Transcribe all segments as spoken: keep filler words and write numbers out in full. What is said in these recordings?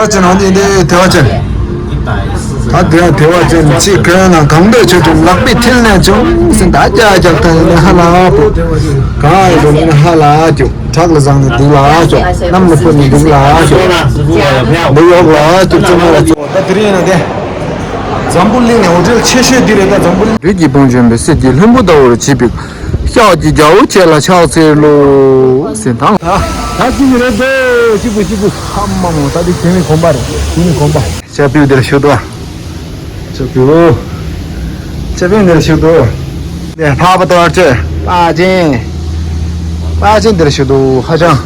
བ་ཅན་འོ་འདི་འདི་དེ་བ་ཅན། ད་དེ་བ་དེ་བ་ཅན་ཅིག་གོན་ན་གང་འདོད་ཆོས་ཀྱང་ལག་པའི་མཐིལ་ནས་བྱུང་ཟིན། ད་རྒྱ་རྒྱབ་ཐལ་ནས་ཧ་ལ་པོ། གང་ཡོད་ནས་ཧ་ལ་ཅུག་ཁྲག་ལ་བཟང་ནས་སྡིག་ལ་ཅུག་གནམ་ལ་ཕོབ་ནས་སྡིག་ལ་ཅུག་འདི་ཡོག་ལ་ཅུག་བཙུན་མོ་ལ་ཅུག་ད་དེ་རིང་ཡིན་ན་དེ། འཛམ་བུ་གླིང་ནས་འོ་འདྲ་ཆེ་ཤོས་འདི་རེད། ད་འཛམ་བུ་གླིང་། རིགས་ཀྱི་དཔུང་འཇོམས་པའི་གསེར་གྱི་ལྷུན་པོ་ལྟ་བུར་བརྗིད་པའི་ཤཱཀྱའི་རྒྱལ་པོ་ཁྱེད་ལ་ཕྱག་འཚལ་ལོ། ཟེར་དང་། ད་ད་ཅི་ནི་རེད་དོ་གཅིག་པུ་གཅིག་པུ་ཧ་མ་མོ་ད་འདི་དེ་ནི་གོམ་པ་རེད། དེ་ནི་གོམ་པ། ལྕགས་ཕུད་འདིར་ཞུགས་དོ། ལྕགས་ཕུད། ལྕགས་ཕུད་འདིར་ཞུགས་དོ། ནས་ཕག་པ་ཏོར་ཅོས་པ་ཅན། པ་ཅན་འདིར་ཞུགས་དོ་ཧ་ཅང་།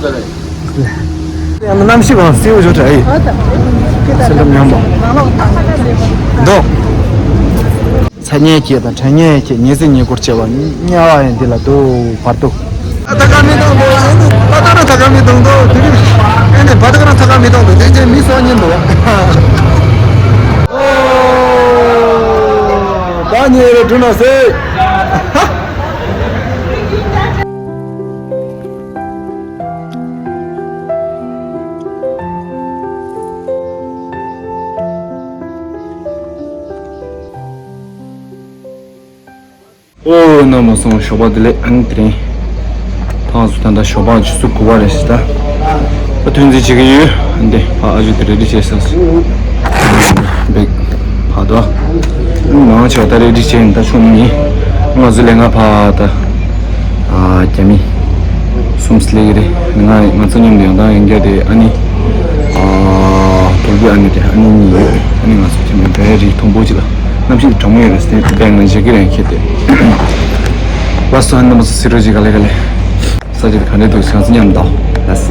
ཡང་གནམ་གཤིས་གང་སེའུ་ཞོ་ཁྲ་ཡི། སེམས་ཁྲམ་མཉམ་པོ། འདོག་ཚ་ཉལ་ཁྱེད་དང་ཁྲ་ཉལ་ཁྱེད་ཉལ་སེ་ཉལ་སྐོར་བྱེད་པ་དམྱལ་བ་ཡང་འདི་ལ་འདུག་བར་དུ། ད་ཀ་མི་གཏོང་དོ། ད་ད་ད་ཀ་མི་གཏོང་དོ། དེ་ནི་ཨེ་ནི་བ་ད་ཀ་རང་ད་ཀ་མི་གཏོང་དོ། དེ་ཅན་མི་སོགས་ཉན་དོ། ད་ཉལ་རེ་འགྲོ་ན་སེ། ཨོ་རྣམ་པ་ཚོ་ཞོགས་པ་བདེ་ལེགས། ཨ་ནི་དེ་རིང་ཕ་ཚོ་ད་ལྟ་ཞོགས་པ་ཆུ་ཚོད་དགུ་པ་རེད་ཤག་ད་ཐོན་རྩིས་བྱེད་ཀྱི་ཡོད། ཨ་ནི་ཕ་ཨ་ཇུ་དེ་རེ་ཌི་བྱས་ས་སུ་བེག་ཕ་དོ། མང་ཆེ་བ་ད་རེ་ཌི་བྱས་ནས་ད་ཆུང་མི་ང་ཚོ་ལས་ང་ཕ་ད། ཨ་རྒྱ་མི་གསུམ་སླེབས་ཀྱི་རེད། ང་ང་ཚོ་མཉམ་དུ་ཡང་དང་ཡང་བསྐྱར་དེ་ཨ་ནི་ཨ་དོལ་པོའི་ཨ་ནི་དེ་ཨ་ནི་གཉིས་ཡོད། ཨ་ནི་ང་ཚོ་ཁྱིམ་ནས་བལ་རིགས་མཐོན་པོ་ཅིག་ལ་གནམ་གཤིས་གྲང་མོ་ཡོད་རེད་ཟེར་ཏེ་བལ་ང་བཞེས་ཀྱི་རེད་ཁྱེད་དེ། ལགས་སོ་ཨ་ནི་མ་སི་རོ་ཅིག་ག་ལེ་ག་ལེ། ས་ཆ་དེ་ག་འདྲ་འདུག་ང་ཚོ་མཉམ་དུ་ལགས་སོ།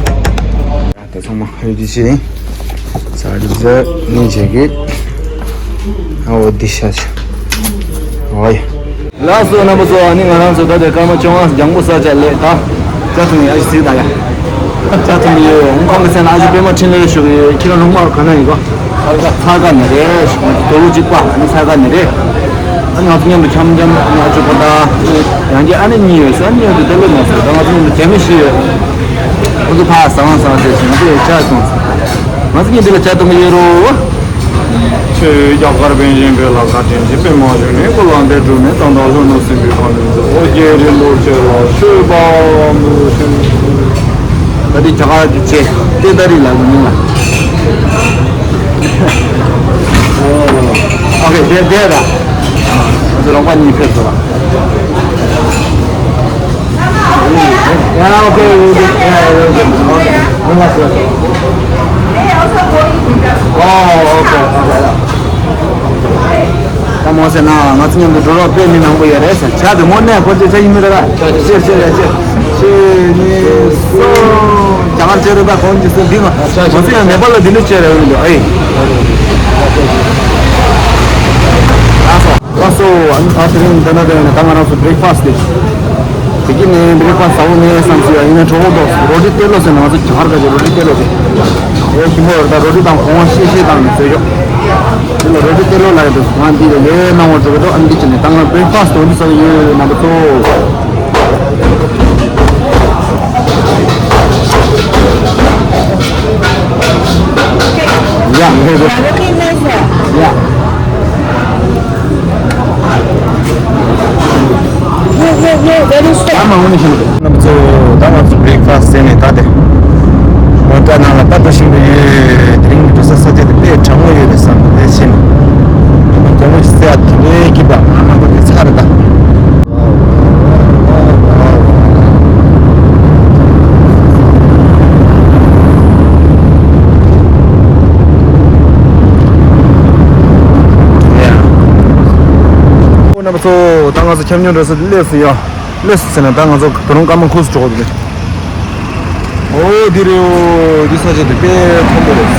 ད་ཚང་མ་ཧ་ཡོད་ཀྱི་ཤེས་ཡིན། ས་རི་ཟ་ནི་བྱེད་ཀྱི། ཨ་འོ་འདི་ཤ་ཆ། འོ་ཡ། ལགས་སོ་རྣམ་པ་ཚོ། ཨ་ནི་ང་རང་ཚོ་ད་ལྟ་སྐར་མ་བཅོ་ལྔ་རྒྱང་པོ་ས་ཆ་ལས་ད་ཅ་ཐུང་ཡ་ཞིག་ཟིག་ད་ཡ། ཅ་ཐུང་ཡོད། ཁོང་གི་མཚན་ལ་ཨ་ཞུ་པད་མ་འཕྲིན་ལས་ཞུ་གི་ཡོད། ཁྱེད་རང་ལུང་མ་ག་ན་ཡིན་གོ། ས་ག་ནས་རེད། དོ་ལུ་གཅིག་པ་ཨ་ནི་ས་ག་ནས་རེད། ཨ་ང་ཚོ་མཉམ་དུ་འཆམ་འཆམ་ཨ་ཅོ་པོ་ད་ཡང་གི་ཨ་ནི་གཉིས་ཡོད་ས་གཉིས་ཡོད་དུ་ལྟ་ལོས་མ་སོང་། ད་ང་ཚོ་མཉམ་དུ་རྒྱ་མི་བཞི་ཡོད། ཁོ་ཚོ་ཕ་ཟ་བ་ཟ་བ་ཟེར་ཞིང་ང་ཚོ་ཡོད་ཅག་སོང་། ང་ཚོ་གཉིས་འདི་ལ་ཅག་གཏོང་གི་ཡོད་རོ། ཆོས་རྒྱ་གར་པཎ་ཆེན་བོད་ལ་བཀའ་དྲིན་ཆེ། པདྨ་འབྱུང་གནས་ཀུན་ལ་འདས་གྲུབ་ནས། ད་ལྟ་ལྷོ་ནུབ་སྲིན་པོའི་ཁ་ནས་ཨོ་རྒྱན་རིན་པོ་ཆེ་ལ་མཆོད་པ་འབུལ་ཞིང་། ད་འདི་རྒྱ་གར་གྱི་ཆེ་ཏེ་ད་རི་ལ་གི་མིང་ལ། ཨོ་ཁེ་དེ་དེ་ར། ང་ཚོ་རོགས་པ་གཉིས་ཕེབས་སོང་ལ། ཡ་ཨོ་ཁེ་ཨོ་ཁེ་ཨོ་ཁེ་ཨོ་ཁེ། ད་མོ་ཟེར་ན་ང་ཚོ་མཉམ་དུ་འགྲོ་རོགས་དཔེ་མི་མང་པོ་ཡོད་རེད་ཟེར། ཆ་དེ་དངོས་གནས་ཁོ་ཚོས་ཆ་ཡིན་མི་རེད་པ། ཆེར་ཆེར་ཡ་ཆེར་ཆེར་ནི་སོ། རྒྱ་གར་ཆེར་རེད་པ། ཁོང་གིས་སོ་འདི་ང་ང་ཚོ་ཡང་ནེ་པཱལ་ལ་འདི་འདྲ་བྱས་རེད་འོང་འདུག་ཨེ། ལགས་སོ། ལགས་སོ། ཨ་ནི་ད་དེ་རིང་འདི་ན་དེ་ནས་ད་ང་རང་ཚོ་བྷི་རེག་ཕ་སི་དེ། དེ་གི་ནས་བྷི་རེག་ཕ་སི་ཟ་འོ་ནས་བསམ་སྲིད་ཡ་ཡིན་ན་གྲོགས་པོ་འདུག་རོ་ཊི་ཏེ་ལོ་ཟེར་ན་ང་ཚོ་རྒྱ་གར་ག་ཅིག་རོ་ཊི་ཏེ་ལོ་ཟེར། ཨེ་ཞིམ་པོ་ཡོད་ད། རོ་ཊི་དང་གོང་བ་ཤེས་ཤེས་དང་ནས་བཟོས་ཤོག་འདི་ལ་རོ་ཊི་ཏེ་ལོ་ལ་ཡོད་འདུག་ང་འདི་ལ་ལས་གནང་བ་འགྲོ་གི་འདུག་ཨ་ནི་འདི་བྱས་ནས་ད་ང་བྷི་རེག་ཕ་སི་འོ་འདི་ཟ་གི་ཡོད་རྣམ་པ་ཚོ། ཡ། ཡ། རྣམ་པ་ཚོ། ད་ང་ཚོ་བྷི་རེག་ཕ་སི་ཟས་ནས་ད་དེ་མོ་ཊ་ནང་ལ་པར་འགྲོ་བཞིན་པ་ཡོད། དེ་རིང་གི་འགྲོ་ས་ས་ཆ་དེ་དཔེ་གྲང་མོ་ཡོད་རེད་བསམ་པ་དེ་བྱས་ནས་རྒྱ་མོ་ཞིག་བསད་ཡ་དེ་འདྲའི་སྐྱིད་པ་ང་ང་ཚོ་དེ་ཚར་རེད་ད། ཨོ་རྣམ་པ་ཚོ། ད་ང་ཚོ་ཁྱམས་སྨྱོ་འགྲོ་ས་སླེབས་སོང་ཡ། སླེབས་སོང་ཟེར་ན་ད་ང་ཚོ་ད་རུང་སྐར་མ་ཁུག་སུ་འགྲོ་དགོས་འདུག་ཨོ་འདི་རེད། ཨོ་འདི་ས་ཆ་དེ་དཔེ་མཐོན་པོ་རེད།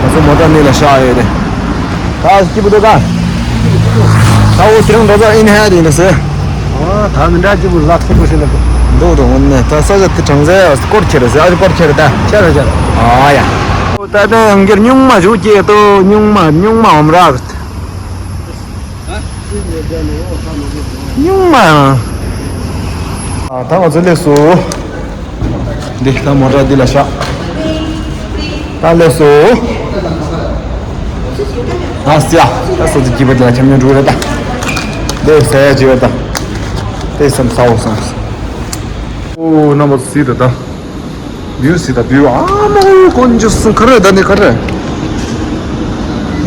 ང་ཚོ་མོ་ཊ་གནས་ལ་བཞག་ཡོད་རེད། ད་སྐྱིད་པོ་འདུག་ག་ད་འོ་དེ་རིང་འགྲོ་ས་ཨིན་ཧ་ཡ་དེ་ཡིན་ན་ཟེར། ཨོ་ད་མི་འདྲ་སྐྱིད་པོ་ལ་མཐོན་པོ་ཞིག་ལ་འདུག་འདུག་དངོས་གནས་ད་ས་ཆ་དེ་གྲངས་ཚད་སྐོར་ཁྱེར་རེད་ཟེར། ཨ་ཅེ་སྐོར་ཁྱེར་རེད་ད། ཁྱེར་རེད་ཁྱེར་རེད། ཨ་ཡ། ཨོ་ད་ད་ཡང་སྐྱར་སྨྱུག་མ་ཞུགས་སྐྱེས་ཏོ། སྨྱུག་མ་སྨྱུག་མ་འོམ་རག་སྨྱུག་མ། ཨ་ད་ང་ཚོ་སླེབས་སོང་། འདི་ད་མོ་ཊ་འདི་ལ་བཞག་ད་སླེབས་སོང་ ཨ་སི་ཡ། ད་སོ་ཚིགས་ཀྱི་བ་དེ་ལ་ཆམ་ཉུང་འགྲོ་རེད་ད། དེ་ཟ་ཡ་ཅི་བ་ད། དེ་སམ་ས་འོ་སམ། ཨོ་རྣམ་པ་སི་རེད་ད། བིའུ་སི་ད་བིའུ་ཨ་མ་ཧོ་དཀོན་མཆོག་གསུམ་ག་རེ་ད་ནི་ག་རེ།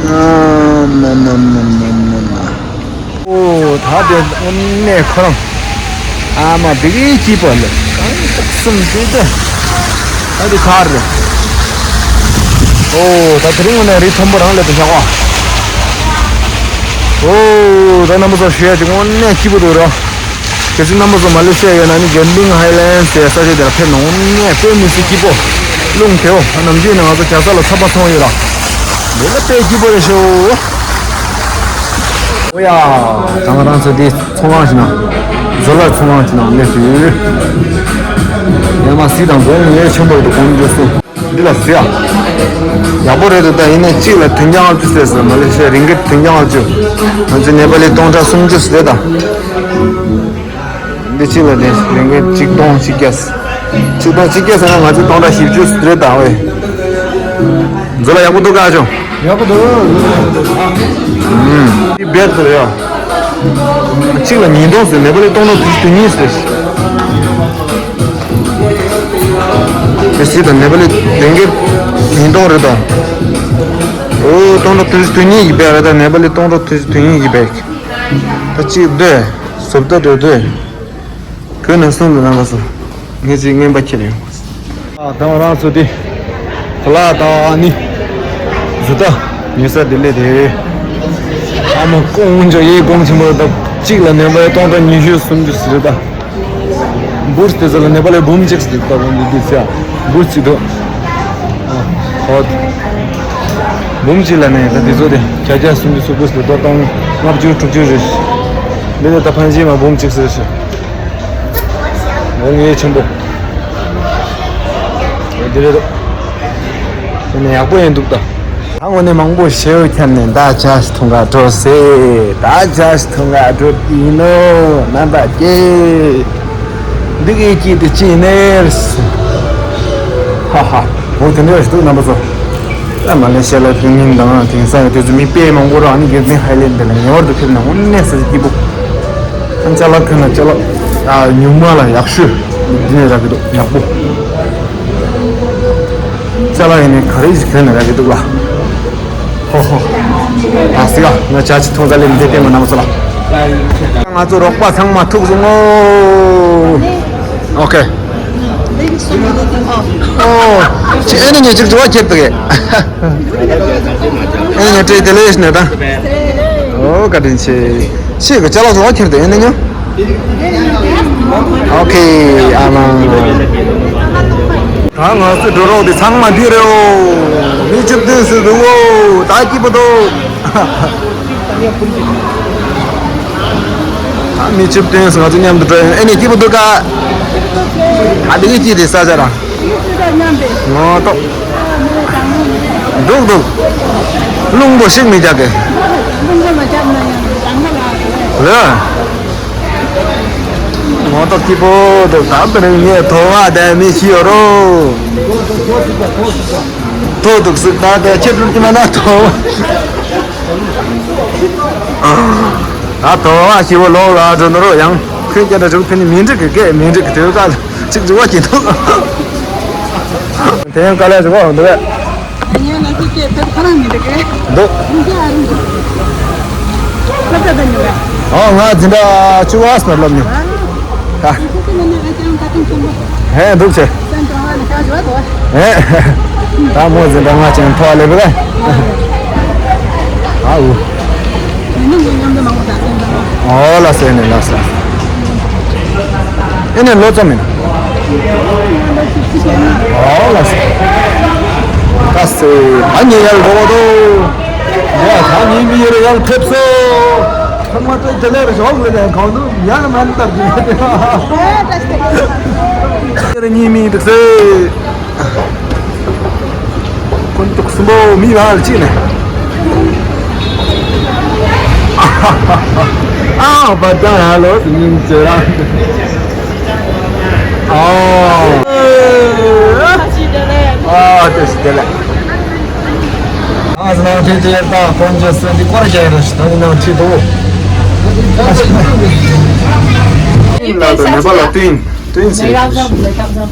ཨ་མ་མ་མ་མ་མ་མ། ཨོ་ད་དེ་དངོས་གནས་ཁོ་རང་ཨ་མ་བི་གི་སྐྱིད་པོ་ལ་གང་དུ་གསུམ་དེ་ད་ད་དེ་ག་རེ། ཨོ་ད་དེ་རིང་ནས་རི་མཐོན་པོ་རང་ལ་དུ་བཞག་པ། ཨོ་ད་རྣམ་པ་ཚོ་ཞུ་ཡ་ཅིག་དངོས་གནས་སྐྱིད་པོ་འདུག་ར། གལ་སྲིད་རྣམ་པ་ཚོ་མ་ལེ་ཤི་ཡ་ཡོད་ན་ནི་གེམ་བླིང་ཧའི་ལེན་ཟེར་ས་ཆ་དེར་ཕེབས་ན་དངོས་གནས་དཔེ་མི་སྲིད་སྐྱིད་པོ། རླུང་དེའོ་ནམ་རྒྱུན་ནས་ང་ཚོ་རྒྱ་ས་ལ་ཚ་པ་ཚོང་ཡོད་ར། འདི་ལ་དཔེ་སྐྱིད་པོ་རེད་ཤོ། ཨོ་ཡ། ད་ང་རང་ཚོ་འདི་ཚོང་ཁང་ཞིག་ནང་། བཟོ་ལ་ཚོང་ཁང་ཞིག་ནང་སླེབས་ཡོད། ཡ་མ་སྲིད་དང་དགོང་ངའི་ཆེན་པོ་རེད་དུ་གོང་འཇོག་སོང་། འདི་ལ་ཟེར་ཡ། ཡག་པོ་རེད་དུ་ད་ཡིན་ནའི་གཅིག་ལ་དོན་རྐྱང་ལྔ་བཅུ་ཟེར་སོང་། མ་ལེ་ཤི་ཡ་རིང་གི་དོན་རྐྱང་ལྔ་བཅུ། ང་ཚོ་ནེ་པ་ལི་སྟོང་ཕྲག་སུམ་ཅུ་ཟེར་ད། འདི་གཅིག་ལ་དེ་རིང་གི་གཅིག་སྟོང་གཅིག་བརྒྱ། གཅིག་སྟོང་གཅིག་བརྒྱ་ཟེར་ན་ང་ཚོ་སྟོང་ཕྲག་བཞི་བཅུ་རེད་ད་ཝེ། མཛོ་ལ་ཡག་པོ་འདུག་ག་ཅུང་། ཡག་པོ་འདུག་ཨུམ། འདི་བེད་དུ་ཡོད། གཅིག་ལ་ཉིས་སྟོང་ཟེར། ནེ་པ་ལི་སྟོང་ཕྲག་དྲུག་ཅུ་དོན་གཉིས་ཟེར། དེ་སྲིད་དང་ནེ་པ་ལི་ལན་ཀེ་ཉིས་སྟོང་རེད་ད། ཨོ་སྟོང་ཕྲག་དྲུག་ཅུ་དོན་གཉིས་ཀྱི་བེད་རེད་ད། ནེ་པ་ལི་སྟོང་ཕྲག་དྲུག་ཅུ་དོན་གཉིས་ཀྱི་བེད། ད་གཅིག་སྡོད། བཟོ་ལྟ་སྡོད་སྡོད། གོས་ནང་གསུམ་དུ་ནང་ག་སོ། ངས་ཅིག་རྔན་པ་ཁྱེར་ཡོང་། ཨ་དང་རང་ཚོ་དེ། ཁ་ལག་དང་ཨ་ནི། བཟོ་ལྟ། ཉོ་ས་དེ་ལས་དེ། ཨ་མ་ཀོང་འཇོ་ཡེ་ཀོང་ཆེན་པོ་དང་གཅིག་ལ་ནེ་པ་ལི་སྟོང་ཕྲག་ཉི་ཤུ་སུམ་ཅུ་ཟེར་ད། འབུར་དེ་ཚོ་ལ་ནེ་པ་ལི་འབུམ་གཅིག་ཟེར་ད་བོ་འདི་དེ་ཚ། འབུར་གཅིག་དུ། ཨ་ཧོ། འབུམ་གཅིག་ལ་ནས་ད་དེ་ཚོ་དེ་བརྒྱ་བརྒྱ་སུམ་ཅུ་སུམ་ཅུ་ཟེར་ད་སྟོང་ལྔ་བཅུ་དྲུག་ཅུ་རེད། འདི་ནས་ད་ཕན་ཆད་མ་འབུམ་གཅིག་ཟེར་ཞིག་འོ་ངའི་ཆེན་པོ། འོ་འདི་རེད་དོ། དེ་ནས་ཡག་པོ་ཡིན་འདུག་ད། ད་དངོས་གནས་མང་པོ་ཞེའུ་ཁྱེར་ནས་ད་ཇ་ཞིག་འཐུང་ག་འགྲོ་ཟེར། ད་ཇ་ཞིག་འཐུང་ག་འགྲོ་ཡིན་ནོ། རྣམ་པ་ཀྱེ། འདི་གའི་སྐྱིད་དེ་ཅི་ནས། ཧ་ཧ། འོ་དེ་འདྲ་ཞིག་འདུག་རྣམ་པ་ཚོ། ད་མ་ལེ་ཤ་ལ་དེ་ཉིན་དང་དེང་སང་དེ་ཚོ་མི་དཔེ་མང་པོ་རང་ནི་དགེ་འདུན་ཧའི་ལེན་དེ་ལ་ཉེ་བར་དུ་ཕེབས་ན་དངོས་གནས་ས་སྐྱིད་པོ། ཨ་ཅ་ལག་ཁྱོན་ན་ཅ་ལག་ཨ་ཉུང་མ་ལ་ཡག་ཤོས་འདི་ནས་རག་གི་འདུག་ཡག་པོ། ཅ་ལག་ཡིན་ནའི་ག་རེ་ཞིག་ཁྱོན་ན་རག་གི་འདུག་ལ། ཧོ་ཧོ། ཨ་སི་ཀ་ང་ཇ་ཅིག་འཐུང་ཙ་ལེ་མི་དེ་བལྟས་མ་གནང་སོ་ལ། ང་ཚོ་རོགས་པ་ཚང་མ་ཐུག་སོང་ངོ་། ཨོ་ཁེ། ཨོ། ཅི་ཨེ་ནི་ཉེ་ཅིག་འགྲོ་བ་ཁྱེར་ཏུ་གེ། ཨེ་ནི་ཉེ་ཏྲེ་དེ་ལེ་ཤི་ནེ་ད། ཨོ་བཀའ་དྲིན་ཆེ། ཤེས་གི་ཅ་ལག་འགྲོ་བ་ཁྱེར་ཏུ་ཨེ་ནི་ཉོ། ཨོ་ཁེ། ཨ་མ། ད་ང་ཚོ་འགྲོ་རོགས་དེ་ཚང་མ་འདི་རེད་འོ། མི་བཅུ་བདུན་ཟིན་འདུག་འོ། ད་སྐྱིད་པོ་འདུག་ད་མི་བཅུ་བདུན་ཟིན་ང་ཚོ་མཉམ་དུ་འགྲོ་ཡོང་ཨེ་ནི་སྐྱིད་པོ་འདུག་ག་ཨ་འདི་གི་སྐྱིད་དེ་ས་ཆ་ར། ངོ་ཏོ། འདུག་འདུག་རླུང་པོ་ཞིག་མི་རྒྱག་གི་ལ། ངོ་ཏོག་སྐྱིད་པོ་འདུག་ད་དེ་རིང་ངས་དོ་བ་དེ་མི་ཤི་ཡོད་རོ། ཐོ་འདུག་སུ་ད་དེ་ཁྱེད་ཀྱི་མ་ན་དོ། ད་དོ་བ་ཤི་བོ་ལོག་ལ་འགྲོ་ནོ་རོ་ཡང་ཁྱོད་ཀྱི་འདྲ་བྱུང་ཁྱོད་ནི་མི་འགྲིག་གི་སྐད་མི་འགྲིག་གི་དེ་ག་ཅིག་འགྲིག་བ་ཅིག་འདུག་དེ་ཡང་དཀའ་ལས་རེད་བ་འདུག་གས། ཉན་ན་ཅིག་སྐད་ཐད་ཁ་རང་མི་འགྲིག་གི་འདུག་མི་འགྲིག་ཨ་རིང་འགྲིག་སློབ་གྲྭ་དང་ཉོ་བས། ཨོ་ང་འཛིན་གྲྭ་བཅུ་པ་ཟེར་སློབ་ནི། ད། ཁྱེད་ཀྱི་ནང་ནས་ཨ་ཅང་བཀའ་དྲིན་ཆེན་པོ། ཧེ་འདུག་ཆེ། སེམས་གྲོང་བ་ནས་བཀའ་ཞུ་བ་དོ། ཧེ། ད་མོ་འཛིན་གྲྭ་ལྔ་ཅན་ཐོག་ལེ་བི་ལ། ཨའུ། ཡིན་ནི་ངའི་མཉམ་དུ་མང་པོ་དང་སེམས་དང་། ཨོ་ལ་སེ་ནི་ལ་སེ། ཨེ་ནས་ལོ་ཙམ་ཡིན། ཨོ་ལ་སེ། ད་སེ་ཨ་ཉེ་ཡར་འགྲོ་བ་དོ། ཡ་ད་ཉིན་མི་ཡར་ཡར་ཕེབས་སོ། ཚང་མ་ཏོ་དེ་ལས་རེ་ཞོག་ལེ་དེ་གང་དུ་ཡང་མ་ནི་ལྟར་གྱི་ཡར་ཉིན་མི་འདུག་སེ། ཁོན་ཏོག་སུ་མོ་མི་བ་ལ་ཅི་ནས། ཨ་བ་ད་ཧ་ལོ་སི་ཉིན་ཅེ་ར། ཨ་ཨ་དེ་སི་དེ་ལ། ང་ཚོ་ནང་ཁྲིད་དེ་ད་དཀོན་མཆོག་གསུམ་འདི་སྐོར་རྒྱག་རེད་ཞུ། ད་འདི་ནང་ཁྲིད་དོ། ལ་དང་ནེ་པ་ལ་བསྟན་བསྟན་ཟེར་ཞུ།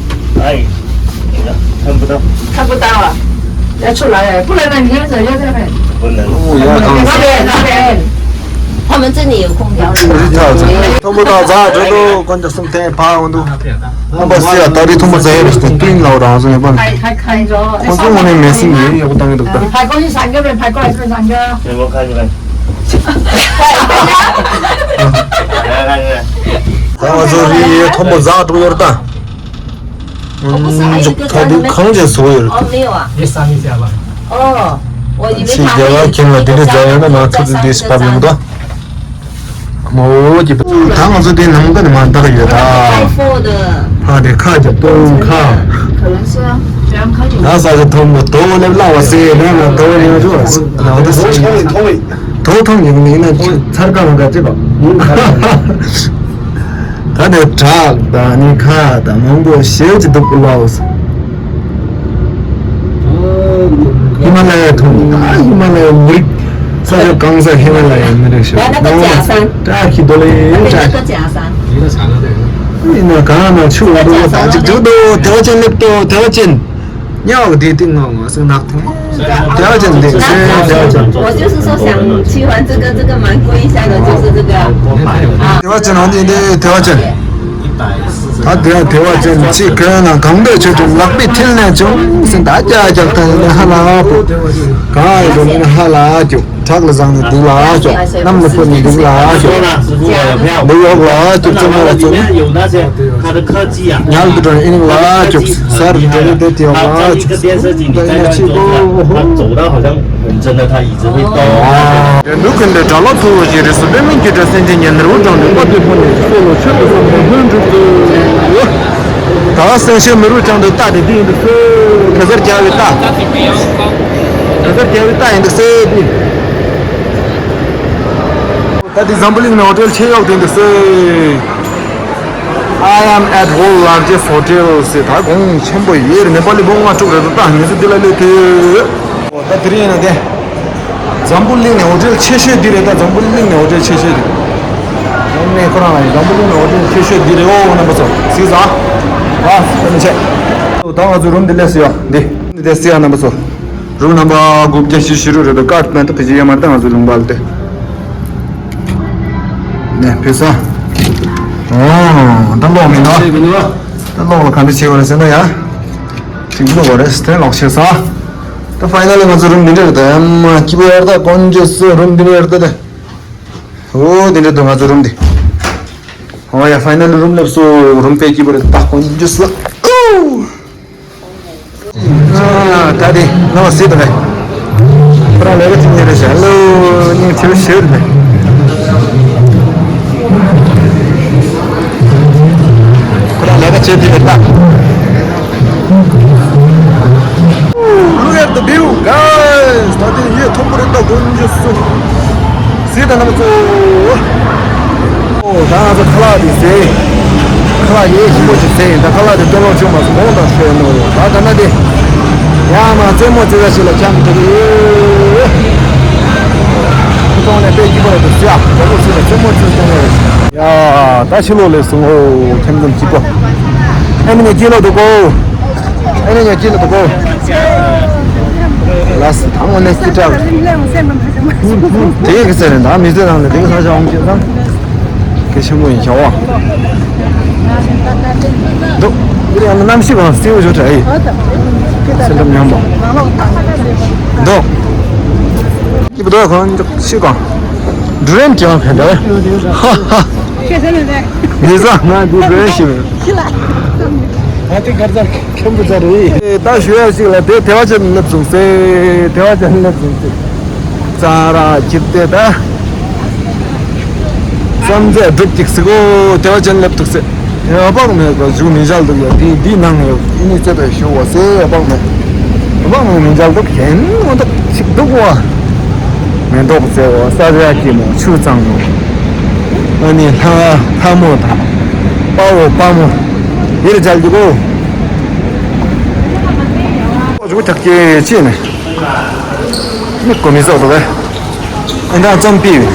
ཨའི། ཁམ་བུ་ཏང་། ཁམ་བུ་ཏང་ལ། ཡ་ཆུ་ལ་ཡ་པུ་ལ་ན་ཉན་ཟ་ཡ་ཟ་རེད། པུ་ལ་ན། ཨོ་ཡ་ཐང་ཟ། ལ་ལ་ལ། 他们这里有空调。 ཁམ་བུ་ཏང་ཟ་འགྲོ་དོ། དཀོན་མཆོག་གསུམ་ཐེངས་ཕར་འོང་དུ། ཨ་མ་སི་ཡ་ད་རེས་ཐུམ་པ་ཟ་ཡ་རེད་ཟེར་བསྟན་ལ་རང་བཟོ་ཡོད་པ་ནི། ཁོང་ཚོ་ངོ་ནས་མེད་སྲིད་ཡིན་ཡག་པོ་བཏང་གི་འདུག་ད། ཕ་གོ་ཡི་སང་གི་རེད། ཕ་གོ་ཡི་སང་གི་རེད། ད་ང་ཚོ་རི་ཡི་ཐོམ་པོ་ཟག་འགྲོ་ཡོད་རེད་ད། ཁ་དུས་གང་ཅན་བཟོ་ཡོད་རེད། 哦，没有啊。 哦，我以为他们已经那个 ཕྱི་རྒྱལ་བ་ཁྱིམ་ལ་འདི་འདྲ་མཛད་ཡོད་ན་ང་ཚོ་འདི་འདི་ཞིག་ཕབ་ཡོང་ད། མོ་གི་ད་ང་ཚོ་དེ་ནང་ད་ནི་མ་འདག་ཡོད་ད། ཕ་དེ་ཁ་རྒྱབ་སྟོང་ཁ། ད་ས་ཆ་མཐོན་པོ་དོ་སླེབས་སླ་བ་ཟེར་ནས་ང་དོ་ཡོང་ཆོག་ལ་འོ་ད་ས་ཆ་དོ་མཐོང་ཡོང་ནི་ན་ཚར་ཀ་མ་ག་ཅི་པ། ད་དེ་བྲག་དང་ནི་ཁ་དང་མང་པོ་ཞེ་ཅིག་འདུག་ལ་འོ། ཧི་མ་ལ་ཡའི་མཐོང་ད་ཧི་མ་ལ་ཡའི་མི་རིགས། ས་ཆ་གང་ས་ཧི་མ་ལ་ཡའི་མི་རིགས་ཤོད། ད་ད་ཀ་ཅི་ཨ་སང་། བཀྲ་ཤིས་རྡོ་ལེ་ད་བཀྲ་ད་ཀ་ཅི་ཨ་སང་། ཡིན་ན་གང་ན་ཆུ་འོ་འདུག་ད་ཅིག་འདུག་འདུག་དེ་བ་ཅན་སླེབས་ཏོ་དེ་བ་ཅན། ཉག་དེ་ཏིང་ངོ་ངོ་སེང་ནག་ཐུང་། དེ་བ་ཅན་འདུག་སེ་དེ་བ་ཅན། 我就是说想去玩这个，这个蛮贵一下的，就是这个啊。 དེ་བ་ཅན་འོ་འདི་འདི་དེ་བ་ཅན། ད་དེ་དེ་བ་ཅན་ཅིག་གོན་ན་གང་འདོད་ཆེ་ཆུང་ལག་པའི་མཐིལ་ནས་བྱུང་སེང་ད་རྒྱ་རྒྱག་ཐང་ནས་ཧ་ལ་པོ། གང་ཡིན་ན་ཧ་ལ་ཅུག་བྲག་ལ་བཟང་ནས་སྡུག་ལ་ཅུག་གནམ་ལ་ཕུར་ནས་སྡུག་ལ་ཅུག་འདི་ཡོག་ལ་ཅུག་བཙུན་མོ་ལ་བཙུན། ཉལ་དུ་འགྲོ་ཨིན་ལ་ཅུག་ས་རུ་འགྲོ་དེ་དེ་ཡོག་ལ་ཅུག་ད་ཨིན་ན་ཅིག་གོ་ཧོ། འདུག་གིན་དེ་དགྲ་ལ་ཐུག་བ་ཞིག་རེད་སོ། པདྨའི་སྐྱེ་འགྲོ་སེམས་ཅན་ཉན་ནར་བུ་དྲངས་ཏེ་དཔའ་བདེ་ཕོ་ཉས་ཀྱི་སྲོག་ལ་མཆོད་དུ་བསམ་པའི་སྨོན་གྲུབ་ཏུ། ད་སེང་ཤེས་མི་རུ་ཅང་དུ་རྟ་དེ་འདི་ཡིན་འདུག་སེ། གེ་སར་རྒྱལ་བའི་རྟ། གེ་སར་རྒྱལ་བའི་རྟ་ཡིན་འདུག་སེ་འདི། ད་འདི་འཛམ་བུ་གླིང་ནང་ཧོ་ཊེལ་ཆེ་ཡོག་དེ་འདུག་སེ། I am at world largest hotel ཟེར་ད་གོང་ཆེན་པོ་ཡེ་རེད། ནེ་པ་ལི་བོང་ང་དྲུག་རེད་ད། ད་ངེད་ཚོ་འདི་ལ་སླེབས་དུས། ད་དེ་རིང་ཡིན་ན་དེ། འཛམ་བུ་གླིང་ནས་ཧོ་ཊེལ་ཆེ་ཤོས་འདི་རེད་ད། འཛམ་བུ་གླིང་ནས་ཧོ་ཊེལ་ཆེ་ཤོས་འདི། ངས་ཁོ་རང་ལ་ཡིན་འཛམ་བུ་གླིང་ནས་ཧོ་ཊེལ་ཆེ་ཤོས་འདི་རེད། ཨོ་རྣམ་པ་ཚོ་གཟིགས་ཟ། ཨ་ཐམས་ཅད། ད་ང་ཚོ་རུམ་འདི་སླེབས་སོང་ཡ་འདི། འདི་སླེབས་སོང་ཡ་རྣམ་པ་ཚོ། རུམ་ནམ་པ་དགུ་བརྒྱ་བཞི་བཅུ་ཞེ་དྲུག་རེད་ད། ཀར་ནང་དུ་ཕེབས་ཀྱི་ཡོད་མ་རེད་ད། ང་ཚོ་ལུང་པ་ལ་དེ། ནས་ཕེབས་ས། ཨོ་ད་ལོག་མི་འདུག་ད་ལོག་ལ་ག་འདྲ་བྱེད་དགོས་རེད་ཟེར་ན་ཡ། ཅིག་ལོག་དགོས་རེད་དེ་ལོག་བྱེད་ས། ད་ཕའི་ནལ་ལི་ང་ཚོ་རུམ་འདི་འདྲ་རེད་ད། ཨ་མ་སྐྱིད་པོ་ཡོད་རེད་ད། དཀོན་མཆོག་གསུམ། རུམ་འདི་འདྲ་ཡོད་རེད་ད་དེ། ཨོ་འདི་འདྲ་འདུག་ང་ཚོ་རུམ་འདི། ཨོ་ཡ་ཕའི་ནལ་ལི་རུམ་སླེབས་སོང་། རུམ་དཔེ་སྐྱིད་པོ་རེད་ད། དཀོན་མཆོག་གསུམ། ཨོ། ཨ་ད་དེ་ནང་སྲིད་དང་ཁོ་རང་ལས་ཀ་བྱེད་མཁན་རེད་ཤག་ལོ་སྙིང་རྗེ་པོ་ཞེ་པོ་རེད། ཁོ་རང་ལས་ཀ་བྱེད་དེ་རེད་ད། Look at the view, guys. ད་དེ་ཡེ་མཐོན་པོ་རེད་ད། དཀོན་མཆོག་གསུམ། གཟིགས་དང་རྣམ་པ་ཚོ། ཨོ་ད་ང་ཚོ་ཁ་ལག་དེ་ཟས། ཁ་ལག་ཡེ་ཞིམ་པོ་ཞིག་ཟས་ཡིན་ད། ཁ་ལག་དེ་སྟོན་ལོག་བྱུང་མ་སོང་། གོང་དང་ཤོད་ནོ། ད་ད་ན་དེ། ཡ་མ་རྩེད་མོ་རྩེ་ས་ཞིག་ལ་འཁྱམས་འདུག་གི། ཁོ་ཚོ་ནས་དཔེ་སྐྱིད་པོ་རེད་འདུག་ཟེར། ཨ་གྲོགས་པོ་ཚོ་ནས་རྩེད་མོ་རྩེ་སྟོན་ཡོད་རེད། ཡ་ད་ཕྱི་ལོགས་ལས་སོང་ཨོ། ཁྱམས་ཚང་སྐྱིད་པོ། ཨ་ནི་ངས་སྐྱིད་ལོག་འདུག་གོ། ཨ་ནི་ངས་སྐྱིད་ལོག་འདུག་གོ། ལགས་སོ། ད་དངོས་གནས་སྐྱིད་དྲགས། དེ་ག་ཟེར་ན་ད་མི་ཚེ་ནང་ལ་དེ་ག་ས་ཆ་འོང་ཆེ་ཙང་། གལ་ཆེན་པོ་ཡིན་ཤག་འོ། འདུག་འདིར་ཡང་གནམ་གཤིས་གང་སེ་བོ་ཞོ་དྲ་ཡི། སེམས་ཁྲམ་ཉམས་པ། འདུག་སྐྱིད་པོ་འདུག་ཁོང་ཤི་གང་། འབྲུ་རན་གྱི་བ་ཕན་འདྲ་བས། ཧ་ཧ། མི་ཟ་ང་འདི་འབྲུ་རན་ཤི་བས། ཨ་དེ་གར་ཟ་ཁྱོད་འབུ་ཟ་རེད། ད་ཞུ་ཡ་ཞིག་ལ་དེ་དེ་བ་ཅན་སླེབས་སོང་ཟེ། དེ་བ་ཅན་སླེབས་སོང་ཟེ། ཙང་ར་ཁྱིབ་དེ་ད། བསམ་ཚད་སྒྲུབ་ཅིག་སི་གོ་དེ་བ་ཅན་སླེབས་འདུག་སེ། དེ་བ་པག་མེད་པ་བཞུགས་མི་བཞག་འདུག་ཡ། དེ་འདི་ནང་ཡོད་ཨི་ནི་ཚེ་པའི་ཞུ་བ་སེ་བ་པག་མེད། བ་པག་མེད་མི་བཞག་འདུག་གན་འོ་འདུག་ཅིག་འདུག་བ། མེ་ཏོག་བཙལ་བ་ས་ར་ཀི་མོ་ཆུ་གཙང་མོ། ཨ་ནི་ལྷ་ལྷ་མོ་དང་། དཔའ་བོ་དཔའ་མོ། ཡིར་མཇལ་འདུག་གོ། འཇུག་ཐག་གེ་ཅི་ནས། མི་གོ་མི་སོགས་འདུག་གས། ཨེ་འདྲ་ཙམ་པི།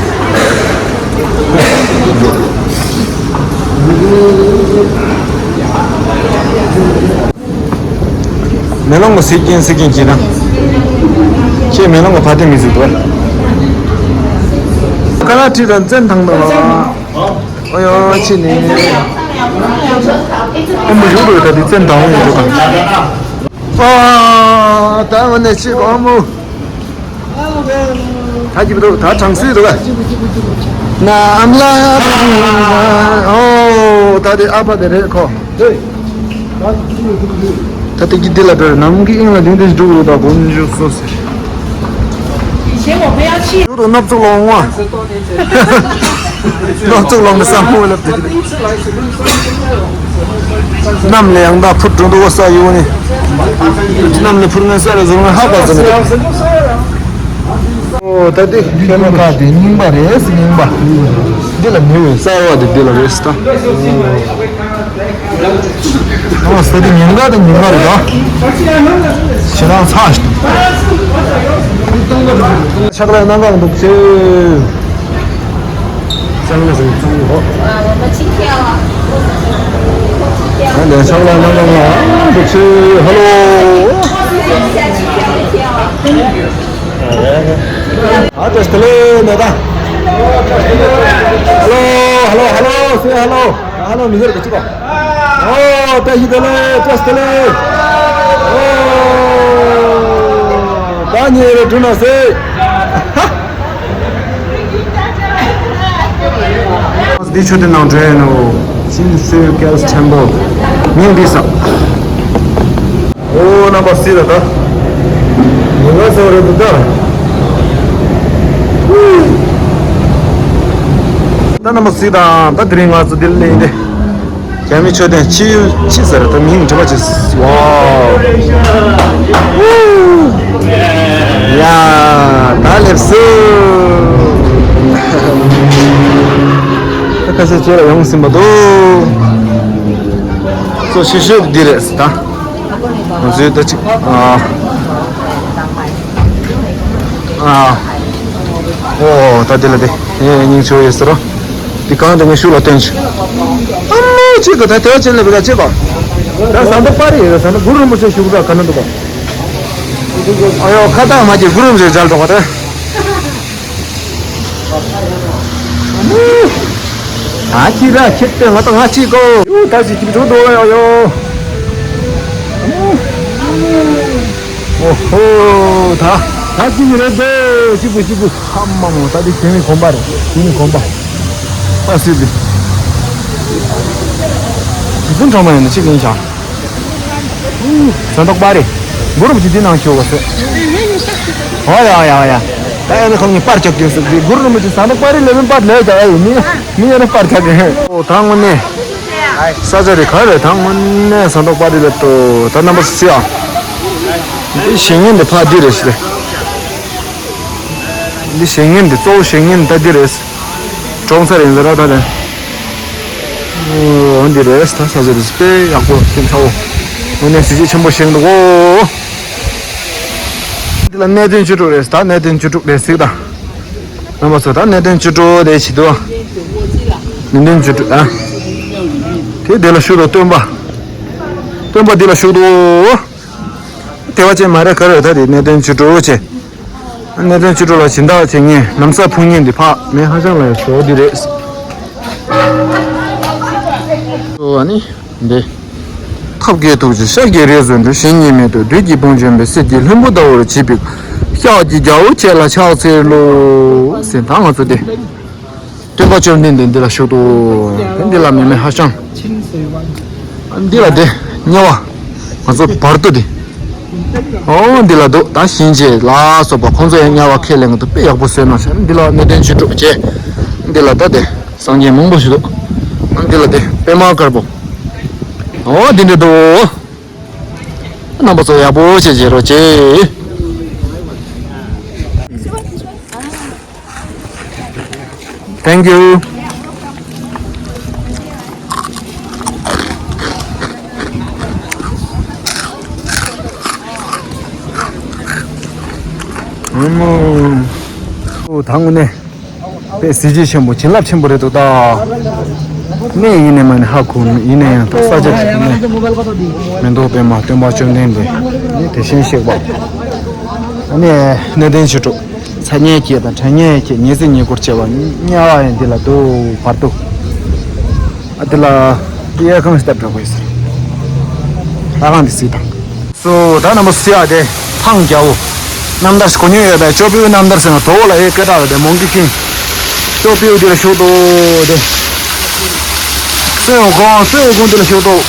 མེ་ལོང་གི་སེ་ཀེན་སེ་ཀེན་གྱིས་དང་། ཁྱེད་མེ་ལོང་གི་ཕ་དེ་མི་ཟིག་འདུག་གས། ཀ་ལ་ཁྲི་དང་བཙན་ཐང་དང་། ཨོ་ཡོ་ཕྱི་ནས། ཨོ་མོ་ཡོད་རེད། ད་དེ་བཙན་དང་ཡོད་རེད། ཨ་ད་ང་ནས་ཅི་གོ་མོ། ད་ཅི་འདུག་ད་གྲང་སུས་འདུག་གས། ན་ཨམ་ལ། ཨོ་ད་དེ་ཨ་ཕ་དེ་རེད་ཁོ། ད་དེ་གི་འདི་ལ་བྲོས་ནམ་གི་དབྱིངས་ལ་ལྡིང་དེ་འགྲོ་གི་འདུག་ད་དགོན་ཞུ་སོ་ཟེར། ཞུ་དང་སྣབས་ཚུགས་ལོང་བ། སྣབས་ཚུགས་ལོང་གི་ས་མོ་ལབ་དེ། གནམ་ལས་ཡང་དག་འཕུར་འགྲོ་འདུག་བ། ས་ཡོད་ནི། གནམ་ལས་འཕུར་ངན་ས་ལས་བཟུང་ངན་ཧ་པ་ཟེར་ནས། ཨོ་ད་དེ་ཁྱེད་ལ་ཁ་དེ་རྙིང་པ་རེད། རྙིང་པ། འདི་ལ་མི་འོས་གསར་བ་དེ་འདི་ལ་རེད་ད། ཨོ་ས་དེ་ཉིན་དཀར་དང་ཉིན་དཀར་རེད་ད། ཁྱེད་རང་ཚ་ཞིག་ཆག་ལ་གནང་གང་འདུག་ཅེས། ལན་ཆག་ལ་གནང་གང་འདུག་ཅེས། ཧ་ལོ། ཨ་བཀྲ་ཤིས་བདེ་ལེགས་ནས་ད། ཧ་ལོ་ཧ་ལོ་ཧ་ལོ་ཟེར། ཧ་ལོ་ཧ་ལོ་མི་ཟེར་གི་ཅི་གོ། ཨོ་བཀྲ་ཤིས་བདེ་ལེགས་བཀྲ་ཤིས་བདེ་ལེགས། ཨོ་ད་ཉེ་རེ་དྲུང་ན་ཟེར། འདི་ཆོས་སྡེ་ནང་འདྲེན་ནོ། ཅིན་སུའུ་ཀེལ་ཊེམ་པལ། མིང་འདི་ས། ཨོ་རྣམ་པ་སྲིད་ལ་ད། ཉིན་ག་ཚོད་རེད་འདུག་ད། ད་རྣམ་པ་སྲིད་དང་ད་དེ་རིང་ང་ཚོ་འདིར་སླེབས་ཏེ། རྒྱ་མི་མཆོད་རྟེན་ཕྱི་ཡུལ་ཕྱི་ཟེར་ད་མིང་དྲི་མ་ཅི་ཝའོ། ཡ་ད་སླེབས་སོང་། ད་ཁ་ཤས་ཁྱེད་ལ་ཡོང་ཟིན་པ་འདུག་གཙོ་ཆེ་ཤོས་འདི་རེད་ད། ང་ཚོའི་ད་ཅིག་ཨ། ཨ། ཨོ་ད་དེ་ལ་དེ་ངས་སྙིང་ཆེ་བ་ཡོད་ཟེར་རོ། དེ་གང་དེ་ངས་ཤུགས་ལ་བཏོན་ཆོག་ཨ་མ་གཅིག་གི་ད་དེ་བ་ཅན་ལ་བི་ད་གཅིག་གོ། ད་ཟམ་པ་པར་ཡོད་ཟམ་པ་གུ་རུ་རིན་པོ་ཆེ་བཞུགས་ས་ག་ན་འདུག་གོ། ཨ་ཡོ་ཁ་བཏགས་མ་གྱིས་གུ་རུ་རིན་པོ་ཆེ་མཇལ་འགྲོ་གོ་ད། ད་ཅི་ར་ཁྱེད་ལྟོས་ང་དང་ང་གཅིག་གོ། ཡུ་ད་ཅི་ཁྱིམ་ཚང་འགྲོ་ཡ་ཡོ། ཨོ་ཧོ་ད་ད་ཅི་མི་རེད་དོ། གཅིག་པུ་གཅིག་པུ་ཧ་མ་མོ་ད་འདི་ཁྱེད་མི་གོམ་པ་རེད། ཁྱེད་མི་གོམ་པ། ཨ་སི་སི། ཁྱེད་ཚང་ཁྲོམ་མ་ཡིན་ན་གཅིག་ཡིན་ཤག་ཟན་ཏོག་པ་རེད། གུ་རུ་རིན་པོ་ཆེ་འདི་ནང་ཞུ་བ་ཟེར། ཨོ་ཡ་ཨོ་ཡ་ཨོ་ཡ། ད་ཨ་ནི་ཁོང་གཉིས་པར་ཆག་རྒྱུ་ཟེར་གི་གུ་རུ་རིན་པོ་ཆེ་ཟན་ཏོག་པ་རེད་ལས་མིན་པར་ལས་ཀྱང་ཨ་ཡིན་མི་མི་ཨ་ནི་པར་ཆག་གི། ཨོ་ད་དངོས་གནས། ས་ཆ་རེད་ག་རེད་ད་དངོས་གནས་ཟན་ཏོག་པ་རེད་ལབ་ཏོ་ད་རྣམ་པ་སི་ཨ། འདི་བཞེངས་མཁན་འདི་ཕ་འདི་རེད་ཟེར། འདི་བཞེངས་མཁན་འདི་གཙོ་བོ་བཞེངས་མཁན་ད་འདི་རེད། གྲོང་ས་རེད་ཟེར་ར་ད་དེ། ཨོ་འདི་རེད་ད་ས་ཆ་འདི་དཔེ་ཡག་པོ་སྐྱིད་ཚ་བོ། དངོས་གནས་གཟི་བརྗིད་ཆེན་པོ་བཞེངས་འདུག་གོ། འདི་ལ་གནས་བརྟན་བཅུ་དྲུག་རེད་ད་གནས་བརྟན་བཅུ་དྲུག་རེད་ཟེར་ད། རྣམ་པ་ཚོ་ད་གནས་བརྟན་བཅུ་དྲུག་དེ་བྱེད་དུ། གནས་བརྟན་བཅུ་དྲུག་ཨ། དེ་དེ་ལ་ཞུགས་དང་སྟོན་པ། སྟོན་པ་འདི་ལ་ཞུགས་དང་། དེ་བ་ཅན་མ་རེད་ག་རེ་ད་དེ་གནས་བརྟན་བཅུ་དྲུག་བྱས། གནས་བརྟན་བཅུ་དྲུག་ལ་སྦྱིན་བདག་བྱེད་མཁན་ལམ་སང་ཕུལ་མཁན་འདི་ཕག་མེ་ཧ་ཅང་ལ་ཡང་ཞོག་འདི་རེད། ཨ་ནི་འདི། ཐབས་མཁས་ཐུགས་རྗེ་ཤཱཀྱའི་རིགས་སུ་འགྲོ། གཞན་གཉིས་མེད་དུ་བདུད་ཀྱི་དཔུང་འཇོམས་པའི། གསེར་གྱི་ལྷུན་པོ་ལྟ་བུར་བརྗིད་པའི། ཤཱཀྱའི་རྒྱལ་པོ་ཁྱེད་ལ་ཕྱག་འཚལ་ལོ། ཟེར་ད་ང་ཚོ་འདི། སྟོན་པ་བཅོམ་ལྡན་འདས་འདི་ལ་ཞུགས་དང་། འདི་ལ་མེ་མེ་ཧ་ཤང་། འདི་ལ་དེ་དམྱལ་བ། ང་ཚོ་བར་དོ་འདི། ཨོ་འདི་ལ་འདུག་ད་གཤིན་རྗེ་ལ་སོགས་པ་ཁོང་ཚོ་ཡང་དམྱལ་བ་ཁས་ལེན་གི་འདུག་དཔེ་ཡག་པོ་བཟོས་གནང་ཤག་འདི་ལ་གནས་བརྟན་བཅུ་དྲུག་བྱས། འདི་ལ་ད་དེ་སངས་རྒྱས་མང་པོ་ཞིག་འདུག་འདི་ལ་དེ་པད་མ་དཀར་པོ། ཨོ་འདི་འདྲ་འདུག་རྣམ་པ་ཚོ་ཡག་པོ་བྱས་བྱེད་རོགས་བྱེད། Thank you. ཨོ་ད་དངོས་གནས་དཔེ་གཟི་བརྗིད་ཆེན་པོ་བྱིན་རླབས་ཆེན་པོ་རེད་འདུག་ད། གནས་ཡིན་ནས་མ་ནས་ཧ་གོ་ཡིན་ན་ཡང་ད་ས་ཆ་ཅིག་ནས་མེ་ཏོག་པད་མ་སྟོན་པ་བཅོམ་ལྡན་འདས་དེ་བཞིན་གཤེགས་པ། ཨ་ནི་གནས་བརྟན་ཆོས་གྲོགས་ཚ་ཉལ་སྐྱེས་དང་གྲང་ཉལ་སྐྱེས་ཉལ་སྲིད་ཉལ་སྐོར་བྱས་པ་དམྱལ་བ་ཡང་འདི་ལ་འདུག་བར་དུ། ཨ་དེ་ལ་དབྱར་ཁང་ཞིག་བཏབ་འགྲོ་དགོས་ཟེར། ལྷ་ཁང་འདི་གཟིགས་དང་། སོ་ད་རྣམ་པ་སུ་ཡ་དེ་ཐང་རྒྱལ་པོ། རྣམ་ཐར་ཞིག་གོ་མྱོང་ཡོད་པས་ཅོ་པིའུ་རྣམ་ཐར་ཟེར་ན་དོ་བོ་ལ་ཨེ་སྐད་གྲགས་ཡོད་དེ་མོང་གི་ཁྱིམ། ཅོ་པིའུ་འདི་ལ་བཞུགས་འདུག་དེ། སོན་ཡོང་ཁོང་སོན་ཡོང་ཁོང་འདི་ལ་བཞུགས་འདུག་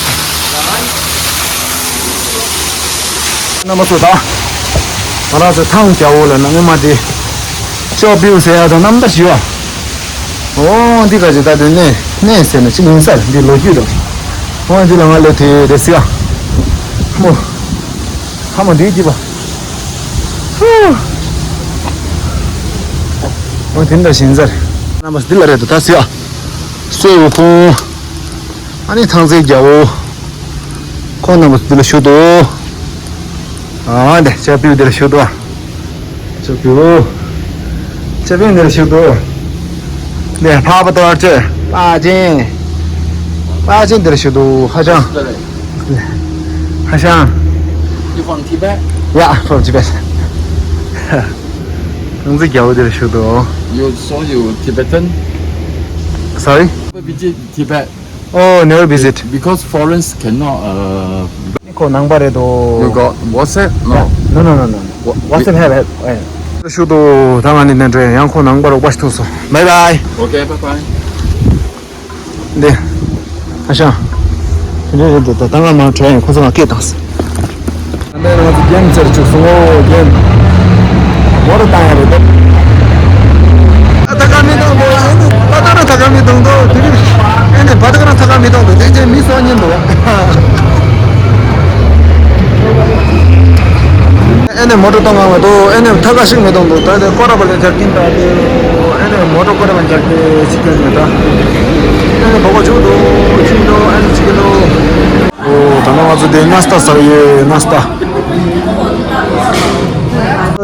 རྣམ་པ་ཚོ་ད། ང་རང་ཚོ་ཐང་རྒྱལ་པོ་ལ་ན་སྔོན་མ་དེ། ཅོ་པིའུ་ཟེར་ཡ་དང་རྣམ་ཐར་ཞིག་ཡོད། ཨོ་འདི་ག་ཅིག་ད་དེ་གནས་གནས་ཟེར་ན་ཅིག་ཡིན་ས་རེད། འདི་ལོ་རྒྱུས་རེད། ཨོ་འདི་ལ་ང་ལོ་དེ་རེད་ཟེར་ཡ། ཧ་མོ། ཧ་མོ་འདིའི་སྐྱིད་པ། ཧུ། ཨོ་དེ་འདྲ་ཞིག་ཡིན་ས་རེད། རྣམ་པ་འདི་ལ་རེད་འདུག་ད་ཟེར་ཡ། སོན་ཡོང་ཁོང་། ཨ་ནི་ཐང་རྒྱལ་པོ། ཁོང་རྣམ་པ་འདི་ལ་བཞུགས་འདུག་ཨ་འདི་ཅོ་པིའུ་འདི་ལ་བཞུགས་འདུག་ཅོ་པིའུ། ཅོ་པིའུ་འདི་ལ་བཞུགས་འདུག་འདི་ཕག་པ་དོར་ཅེ། པ་ཅན། པ་ཅན་འདི་ལ་བཞུགས་འདུག་ཧ་ཅང་། ཧ་ཅང་། You from Tibet? Yeah, from Tibet. ཐང་རྒྱལ་པོ་འདི་ལ་བཞུགས་འདུག You, so you Tibetan? Sorry? Never visit Tibet. Oh, never visit. Because foreigners cannot, uh, ཁོ་ནང་པ་རེད་དོ། You got WhatsApp? No. No, no, no, no. What, WhatsApp have, have, have. ཤུག་ཏུ་ད་ང་ནི་ནན་ཏྲེ་ཡང་ཁོ་ནང་པ་རོགས་པ་ཞིག་ཐུག་སོང་། Bye bye. Okay, bye bye. འདི། ཨ་ཤང་། དེ་འདྲ་རེད་འདུག་ད་ང་མ་དྲན་ཁོ་ཚོ་ང་སྐད་བཏང་སོང་། ད་ལྟ་ང་ཚོ་རྒྱན་ཚར་བཅུག་སོང་ཨོ་རྒྱན། མོ་ཊ་བཏང་ཡ་རེད་འདུག་ཨ་ཐ་ཀ་མི་གཏོང་དགོས་ཨེ་ནི་པ་ཏ་ར་ཐ་ཀ་མི་གཏོང་དོ་དེ་རིང་ཨེ་ནི་པ་ཏ་ར་ཐ་ཀ་མི་གཏོང་དོ་དེ་རྗེས་མི་སོགས་ཉན་འདུག་ཨེ་ནི་མོ་ཊ་གཏོང་ག་མ་གཏོགས་ཨེ་ནི་ཐ་ཀ་ཞིག་མི་གཏོང་དོ་ད་དེ་ཀོ་ར་པ་ལ་འཇག་གིན་ད་དེ་ཨེ་ནི་མོ་ཊ་ཀོ་ར་པ་འཇག་གི་ཞིག་ག་ཉན་ད་ཨེ་ནི་བོ་ག་ཆུ་དོ་ཆུ་དོ་ཨེ་ནི་ཅིག་གི་དོ། ཨོ། ད་ནང་ང་ཚོ་དེ་ནཱ་སྟ་ཟ་གི་ཡོད། ནཱ་སྟ།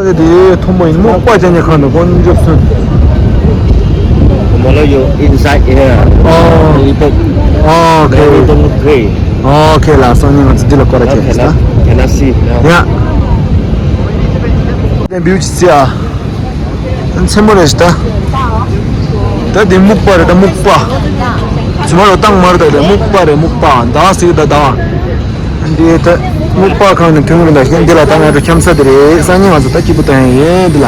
ཨ་དེ་མཐོན་པོ་ཡིན་མོ་པ་ཅན་གྱི་ཁང་དུ་དཀོན་མཆོག་གསུམ། Tomorrow you inside here. Oh. We take Oh, okay. Then we don't pray. Oh, okay, ལགས་སོ། ངས་ང་ཚོ་འདི་ལ་སྐོར་ར་Now ཁྱེར་ས། Cannot, cannot see now. ཡ། དེ་བིའུ་ཅི་ཚེ་ཨ། མཚན་མོ་རེད་ད། ད་འདི་སྨུག་པ་རེད་ད་སྨུག་པ། ཚུ་མ་རོ་བཏང་མ་རེད་ད་སྨུག་པ་རེད་སྨུག་པ་ཟླ་ཟེར་ད་ཟླ། འདི་ད་སྨུག་པ་ཁང་ནས་ཐོན་གི་ད་ཤེས་འདི་ལ་ད་ང་ཚོ་འཁྱམ་ས་དེ་རེད། སང་ཉིན་ང་ཚོ་ད་སྐྱིད་པོ་བཏང་ཡིན་འདི་ལ།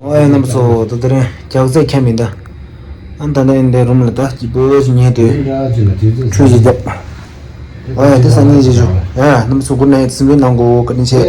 ཨོ་ཡ་རྣམ་པ་ཚོ་ད་དེ་རིང་རྒྱགས་ཚད་འཁྱམ་ཡིན་ད། ཨ་ད་ནི་འདི་རུམ་ལ་ད་སྐྱིད་པོ་ཞིག་ཉལ་དུས་ཁྲུས་ཞིག་བརྒྱབ། ཨོ་ཡ་དེ་སང་ཉིན་བྱེད་ཆོག་ཡ་རྣམ་པ་ཚོ་good night སིམ་པའི་ནང་གོ་བཀའ་དྲིན་ཆེ།